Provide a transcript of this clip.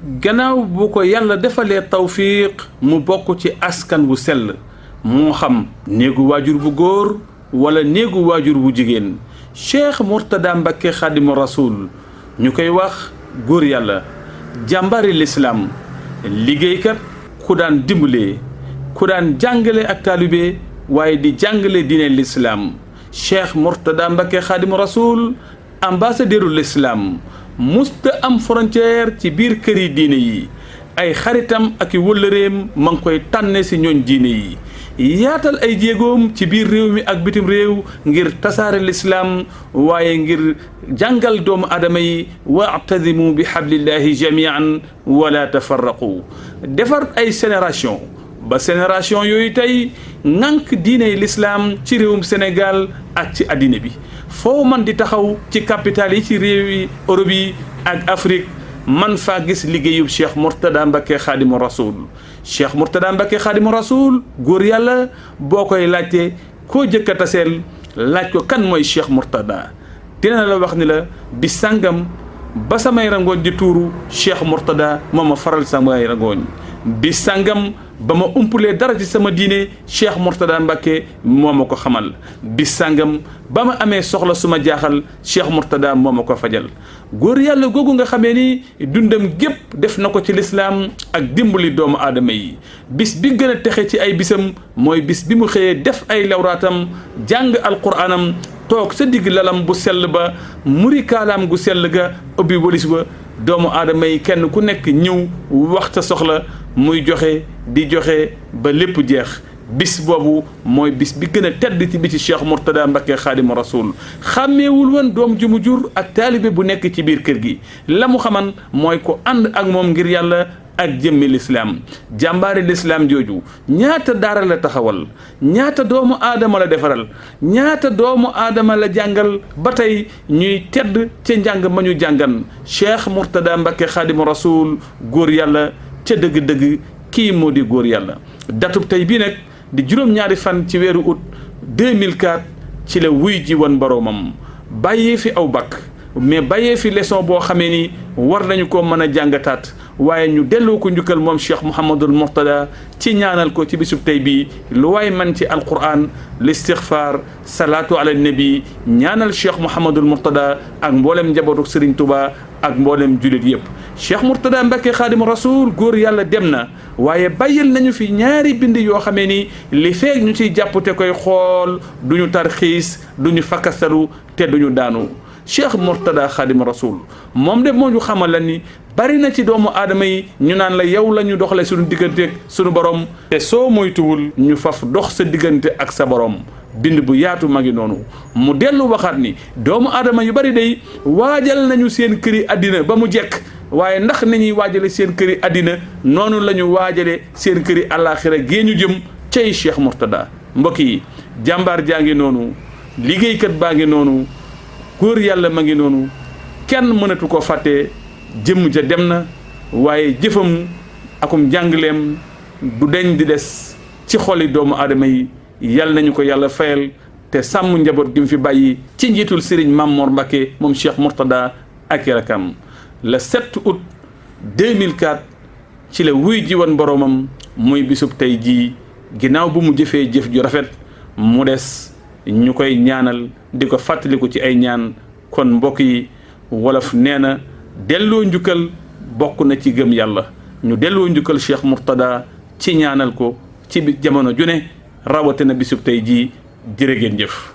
gannaaw bu ko yàlla defalee tawfiq mu bokk ci askan wu sell moo xam néegu waajur bu góor wala néegu waajur bu jigéen Cheikh Mourtada Mbacké Khadimu Rasoul ñu koy wax góor yàlla jàmbari lislaam liggéeykat ku daan dimbalee ku daan jàngale ak taalibe waaye di jàngale diine lislaam Cheikh Mourtada Mbacké Khadimu Rasoul ambassadeuru lislaam musta am frontière ci biir kër yi diine yi ay xaritam ak i wëllëreem ma ngi koy tànne si ñooñ diine yi yaatal ay jéegoom ci biir réew mi ak bitim réew ngir tasaare lislaam waaye ngir jàngal doomu aadama yi wa'tasimu bi hablillahi jamian wala tafarraqu defar ay génération ba génération yooyu tey ŋànk diiney lislaam ci réewum Sénégal ak ci àddina bi foo man di taxaw ci capital yi ci réew yi Europe yi ak Afrique man faa gis liggéeyub Cheikh Mourtada Mbacké Khadimu Rasoul Cheikh Mourtada Mbacké Khadimu Rasoul góor yàlla boo koy laajte koo jëkk a taseel laaj ko kan mooy Cheikh Mourtada dina la wax ni la di sàngam ba samay rangooñ di tuuru Cheikh Mourtada moo ma faral samay rangooñ bi sàngam ba ma umpulee dara ci sama diine Cheikh Mourtada Mbacké moo ma ko xamal bis sàngam ba ma amee soxla suma jaaxal Cheikh Mourtada moo ma ko fajal góor yàlla googu nga xamee ni dundam gépp def na ko ci lislaam ak dimbali doomu aadama yi bis bi gën a texe ci ay bisam mooy bis bi mu xëyee def ay lawraatam jàng alquraanam toog sa digg lalam bu sell ba muri kaalaam gu sell ga ubbi walis ba doomu aadama yi kenn ku nekk ñëw wax sa soxla muy joxe di joxe ba lépp jeex bis boobu mooy bis bi gën a tedd ci biti Cheikh Mourtada Mbacké Khadimu Rasoul xàmmeewul woon doom ju mu jur ak taalibe bu nekk ci biir kër gi la mu xaman mooy ko ànd ak moom ngir yàlla ak jëmmi lislaam jàmbaari lislaam jooju ñaata daara la taxawal ñaata doomu aadama la defaral ñaata doomu aadama la jàngal ba tey ñuy tedd ca njàng ma ñu jàngan Cheikh Mourtada Mbacké Khadimu Rasoul góor yàlla ca dëgg-dëgg kii moo di góor yàlla datub tey bii nag di juróom-ñaari fan ci weeru août 2004 ci la wuy ji woon boroomam bàyyee fi aw bakk mais bàyyee fi leçon boo xamee ni war nañu ko mën a jàngataat waaye ñu delloo ko njukkal moom Cheikh Mouhamadul Mourtada ci ñaanal ko ci bisub tey bii lu waay man ci alquran listixfar salaatu ala nabi ñaanal Cheikh Mouhamadul Mourtada ak mboolem njabootu Serigne Touba ak mboolem jullit yëpp Cheikh Mourtada Mbacké Khadimu Rasoul góor yàlla dem na waaye bàyyil nañu fi ñaari bind yoo xamee ni li feeg ñu ciy jàpp te koy xool duñu tarxiis duñu fakkastalu te duñu daanu Cheikh Mourtada Khadimu Rasoul moom de moo ñu xamal la ni bari na ci doomu aadama yi ñu naan la yow la ñu doxale suñu digganteeg suñu borom te soo moytuwul ñu faf dox sa diggante ak sa borom bind bu yaatu ma ngi noonu mu dellu waxaat ni doomu aadama yu bari day waajal nañu seen këri àddina ba mu jekk waaye ndax nañuy waajale seen këri àddina noonu la ñu waajale seen këri àllaaxira gée ñu jëm cay Cheikh Mourtada mbokk yi jàmbaar jaa ngi noonu liggéeykat baa ngi noonu góor yàlla ma ngi noonu kenn mënatu ko fàtte jëmm ja dem na waaye jëfam akum njàngleem du deñ di des ci xoli doomu aadama yi yal nañu ko yàlla fayal te sàmm njaboot gi mu fi bàyyi ci njiitul Serigne Mamor Mbacké moom Cheikh Mourtada ak rakam le 7 août 2004 ci la wuy ji woon boroomam muy bisub tey jii ginnaaw bu mu jëfee jëf ju rafet mu des ñu koy ñaanal di ko fàttaliku ci ay ñaan kon mbokk yi wolof nee na delloo njukkal bokk na ci gëm yàlla ñu delloo njukkal Cheikh Mourtada ci ñaanal ko ci jamono ju ne rawatina bisub tey jii jërë ngeen jëf